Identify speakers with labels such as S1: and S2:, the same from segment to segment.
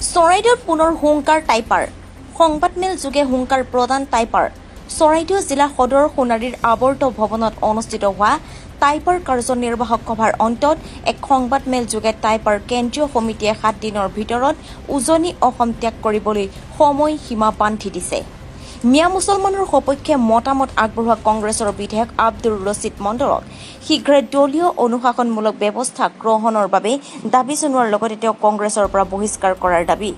S1: চৰাইদেউত পুনৰ হুংকাৰ টাইপাৰ। সংবাদমেল যোগে হুংকাৰ প্ৰদান টাইপাৰ। চৰাইদেউ জিলা সদৰ সোণাৰীৰ আৱৰ্ত ভৱনত অনুষ্ঠিত হোৱা টাইপাৰ কাৰ্যনিৰ্বাহক সভাৰ অন্তত এক সংবাদমেল যোগে টাইপাৰ কেন্দ্ৰীয় সমিতিয়ে 7 দিনৰ ভিতৰত উজনি অসম ত্যাগ কৰিবলৈ সময় সীমা বান্ধি দিছে। মিয়া মুছলমানৰ সপক্ষে মতামত আগবঢ়োৱা কংগ্ৰেছৰ বিধায়ক আব্দুৰ ৰছিদ মণ্ডলক শীঘ্ৰে দলীয় অনুশাসনমূলক ব্যৱস্থা গ্ৰহণৰ বাবে দাবী জনোৱাৰ লগতে তেওঁক কংগ্ৰেছৰ পৰা বহিষ্কাৰ কৰাৰ দাবী।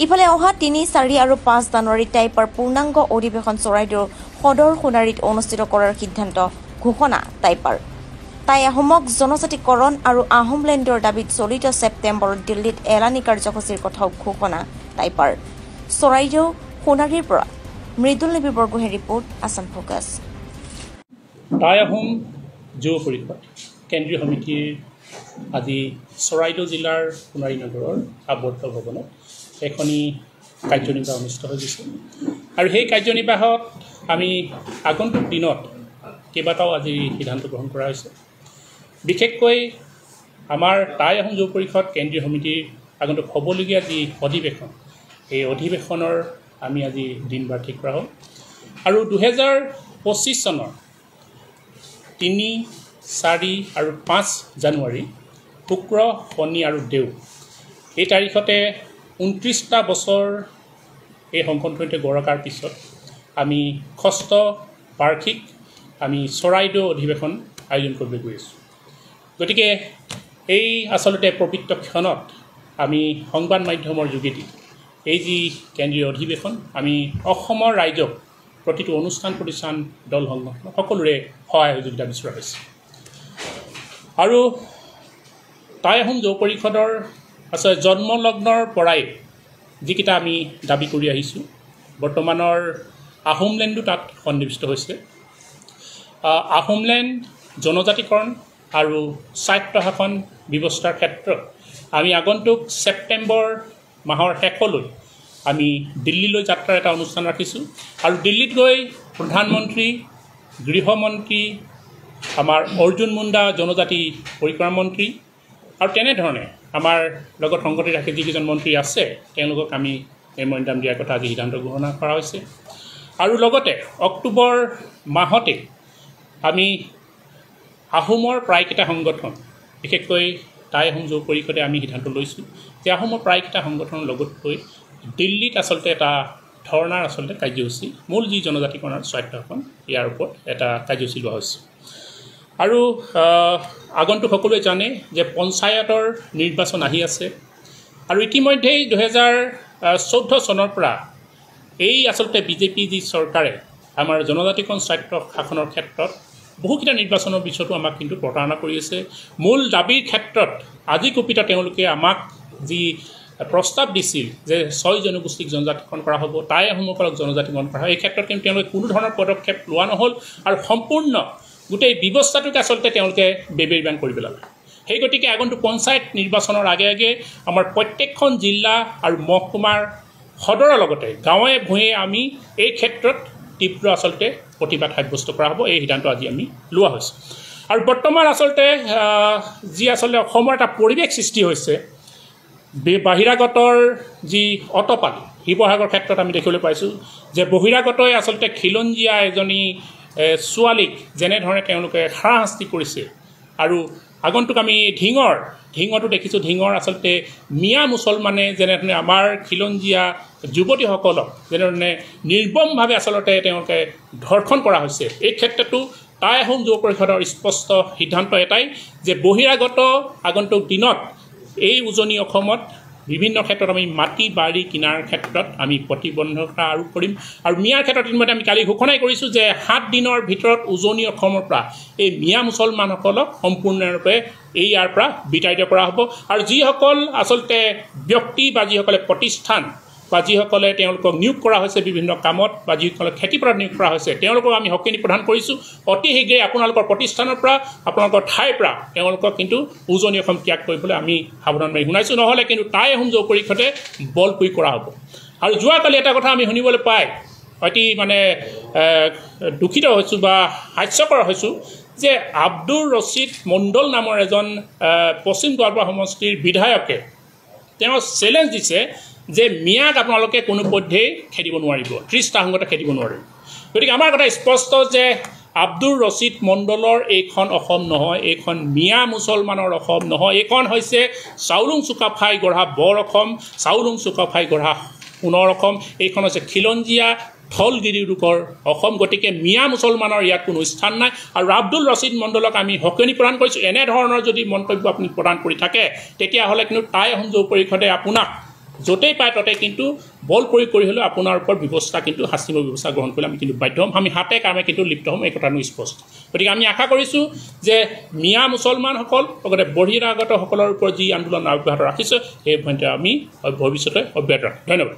S1: ইফালে অহা 3, 4 আৰু 5 জানুৱাৰীত টাইপাৰ পূৰ্ণাংগ অধিৱেশন চৰাইদেউৰ সদৰ সোণাৰীত অনুষ্ঠিত কৰাৰ সিদ্ধান্ত ঘোষণা টাইপাৰ। তাই আহোমক জনজাতিকৰণ আৰু আহোমলেণ্ডৰ দাবীত চলিত ছেপ্টেম্বৰত দিল্লীত এলানি কাৰ্যসূচীৰ কথাও ঘোষণা টাইপাৰ। চৰাইদেউ সোণাৰীৰ পৰা মৃদুল নেবী বৰগোহাঁইৰ ৰিপৰ্ট, আছাম ফ'কাছ।
S2: টাই আহোম যুৱ পৰিষদ কেন্দ্ৰীয় সমিতিৰ আজি চৰাইদেউ জিলাৰ সোণাৰী নগৰৰ আৱৰ্ত ভৱনত এখনি কাৰ্যনিৰ্বাহ অনুষ্ঠিত হৈ গৈছে। আৰু সেই কাৰ্যনিৰ্বাহত আমি আগন্তুক দিনত কেইবাটাও আজি সিদ্ধান্ত গ্ৰহণ কৰা হৈছে। বিশেষকৈ আমাৰ টাই আহোম যুৱ পৰিষদ কেন্দ্ৰীয় সমিতিৰ আগন্তুক হ'বলগীয়া যি অধিৱেশন, এই অধিৱেশনৰ আমি আজি দিনবাৰ ঠিক কৰা হ'ল। আৰু 2025 চনৰ 3, 4 আৰু 5 জানুৱাৰী শুক্ৰ, শনি আৰু দেও এই তাৰিখতে 29টা বছৰ এই সংগঠনটোৱে গৰকাৰ পিছত আমি ষষ্ঠ বাৰ্ষিক আমি চৰাইদেউ অধিৱেশন আয়োজন কৰিবলৈ গৈ আছোঁ। গতিকে এই আচলতে পবিত্ৰ ক্ষণত আমি সংবাদ মাধ্যমৰ যোগেদি এই যি কেন্দ্ৰীয় অধিৱেশন আমি অসমৰ ৰাইজক প্ৰতিটো অনুষ্ঠান প্ৰতিষ্ঠান দল সংগঠন সকলোৰে সহায় সহযোগিতা বিচৰা হৈছে। আৰু টাই আহোম যুৱ পৰিষদৰ আচলতে জন্মলগ্নৰ পৰাই যিকেইটা আমি দাবী কৰি আহিছোঁ, বৰ্তমানৰ আহোমলেণ্ডো তাত সন্নিৱিষ্ট হৈছে। আহোমলেণ্ড জনজাতিকৰণ আৰু স্বায়ত্তশাসন ব্যৱস্থাৰ ক্ষেত্ৰত আমি আগন্তুক ছেপ্টেম্বৰ মাহৰ শেষলৈ আমি দিল্লীলৈ যাত্ৰাৰ এটা অনুষ্ঠান ৰাখিছোঁ। আৰু দিল্লীত গৈ প্ৰধানমন্ত্ৰী, গৃহমন্ত্ৰী, আমাৰ অৰ্জুন মুণ্ডা জনজাতি পৰিক্ৰমা মন্ত্ৰী আৰু তেনেধৰণে আমাৰ লগত সংগতি ৰাখি যিকেইজন মন্ত্ৰী আছে তেওঁলোকক আমি মেমৰেণ্ডাম দিয়াৰ কথা আজি সিদ্ধান্ত গ্ৰহণ কৰা হৈছে। আৰু লগতে অক্টোবৰ মাহতে আমি আহোমৰ প্ৰায়কেইটা সংগঠন, বিশেষকৈ টাই আহোম যুৱ পৰিষদে আমি সিদ্ধান্ত লৈছোঁ যে আহোমৰ প্ৰায়কেইটা সংগঠনৰ লগত গৈ দিল্লীত আচলতে এটা ধৰ্ণাৰ আচলতে কাৰ্যসূচী, মূল যি জনজাতিকৰণৰ স্বায়ত্তশাসন ইয়াৰ ওপৰত এটা কাৰ্যসূচী লোৱা হৈছে। আৰু আগন্তুক সকলোৱে জানে যে পঞ্চায়তৰ নিৰ্বাচন আহি আছে। আৰু ইতিমধ্যেই 2014 চনৰ পৰা এই আচলতে বিজেপি যি চৰকাৰে আমাৰ জনজাতিকৰণ স্বায়ত্ত শাসনৰ ক্ষেত্ৰত বহুকেইটা নিৰ্বাচনৰ পিছতো আমাক কিন্তু প্ৰতাৰণা কৰি আছে। মূল দাবীৰ ক্ষেত্ৰত আজি কুপিত তেওঁলোকে আমাক যি প্ৰস্তাৱ দিছিল যে 6 জনগোষ্ঠীক জনজাতিকৰণ কৰা হ'ব, টাই আহোমসকলক জনজাতিকৰণ কৰা হ'ব, এই ক্ষেত্ৰত কিন্তু তেওঁলোকে কোনো ধৰণৰ পদক্ষেপ লোৱা নহ'ল আৰু সম্পূৰ্ণ গোটেই ব্যৱস্থাটোকে আচলতে তেওঁলোকে বেবেৰিবাং কৰি পেলালে। সেই গতিকে আগন্তুক পঞ্চায়ত নিৰ্বাচনৰ আগে আগে আমাৰ প্ৰত্যেকখন জিলা আৰু মহকুমাৰ সদৰৰ লগতে গাঁৱে ভূঞে আমি এই ক্ষেত্ৰত তীব্ৰ আচলতে প্ৰতিবাদ সাব্যস্ত কৰা হ'ব। এই সিদ্ধান্ত আজি আমি লোৱা হৈছে। আৰু বৰ্তমান আচলতে যি আচলতে অসমৰ এটা পৰিৱেশ সৃষ্টি হৈছে, বাহিৰাগতৰ যি অতপালি, শিৱসাগৰ ক্ষেত্ৰত আমি দেখিবলৈ পাইছোঁ যে বহিৰাগতই আচলতে খিলঞ্জীয়া এজনী ছোৱালীক যেনেধৰণে তেওঁলোকে হাৰাশাস্তি কৰিছে। আৰু আগন্তুক আমি ঢিঙতো দেখিছোঁ, ঢিঙৰ আচলতে মিয়া মুছলমানে যেনেধৰণে আমাৰ খিলঞ্জীয়া যুৱতীসকলক যেনেধৰণে নিৰ্মমভাৱে আচলতে তেওঁলোকে ধৰ্ষণ কৰা হৈছে, এই ক্ষেত্ৰতো টাই আহোম যুৱ পৰিষদৰ স্পষ্ট সিদ্ধান্ত এটাই যে বহিৰাগত আগন্তুক দিনত এই উজনি অসমত বিভিন্ন ক্ষেত্ৰত আমি মাটি বাৰী কিনাৰ ক্ষেত্ৰত আমি প্ৰতিবন্ধকতা আৰোপ কৰিম। আৰু মিয়াৰ ক্ষেত্ৰত ইতিমধ্যে আমি কালি ঘোষণাই কৰিছোঁ যে 7 দিনৰ ভিতৰত উজনি অসমৰ পৰা এই মিয়া মুছলমানসকলক সম্পূৰ্ণৰূপে এই ইয়াৰ পৰা বিতাড়িত কৰা হ'ব। আৰু যিসকল আচলতে ব্যক্তি বা যিসকলে প্ৰতিষ্ঠান বা যিসকলে তেওঁলোকক নিয়োগ কৰা হৈছে বিভিন্ন কামত বা যিসকলে খেতিপথাৰত নিয়োগ কৰা হৈছে তেওঁলোকক আমি সকিয়নি প্ৰদান কৰিছোঁ। অতি শীঘ্ৰেই আপোনালোকৰ প্ৰতিষ্ঠানৰ পৰা, আপোনালোকৰ ঠাইৰ পৰা তেওঁলোকক কিন্তু উজনি অসম ত্যাগ কৰিবলৈ আমি সাৱধান মাৰি শুনাইছোঁ, নহ'লে কিন্তু টাই আহোম যুৱ পৰিষদে বল প্ৰয়োগ কৰা হ'ব। আৰু যোৱাকালি এটা কথা আমি শুনিবলৈ পাই অতি মানে দুখিত হৈছোঁ বা হাস্যকৰ হৈছোঁ যে আব্দুৰ ৰছিদ মণ্ডল নামৰ এজন পশ্চিম গোৱালপাৰা সমষ্টিৰ বিধায়কে তেওঁ চেলেঞ্জ দিছে যে মিয়াক আপোনালোকে কোনো পধ্যেই খেদিব নোৱাৰিব, 30টা সংগতে খেদিব নোৱাৰিব। গতিকে আমাৰ কথা স্পষ্ট যে আব্দুৰ ৰছিদ মণ্ডলৰ এইখন অসম নহয়, এইখন মিয়া মুছলমানৰ অসম নহয়, এইখন হৈছে চাউলুং চুকাফাই গঢ়া বৰ অসম, চাউলুং চুকাফাই গঢ়া সোণৰ অসম, এইখন হৈছে খিলঞ্জীয়া থলগিৰি লোকৰ অসম। গতিকে মিয়া মুছলমানৰ ইয়াত কোনো স্থান নাই। আৰু আব্দুল ৰছিদ মণ্ডলক আমি সকিয়নি প্ৰদান কৰিছোঁ, এনেধৰণৰ যদি মন্তব্য আপুনি প্ৰদান কৰি থাকে তেতিয়াহ'লে কিন্তু টাই আহোম যুৱ পৰিষদে আপোনাক য'তেই পায় ত'তে কিন্তু বল প্ৰয়োগ কৰি হ'লেও আপোনাৰ ওপৰত ব্যৱস্থা কিন্তু শাস্তিমূলক ব্যৱস্থা গ্ৰহণ কৰিলে আমি কিন্তু বাধ্য হ'ম, আমি হাতে কামে কিন্তু লিপ্ত হ'ম, এই কথাটো স্পষ্ট। গতিকে আমি আশা কৰিছোঁ যে মিয়া মুছলমানসকল লগতে বহিৰাগতসকলৰ ওপৰত যি আন্দোলন অব্যাহত ৰাখিছে সেই আমি ভৱিষ্যতে অব্যাহত ৰাখিম। ধন্যবাদ।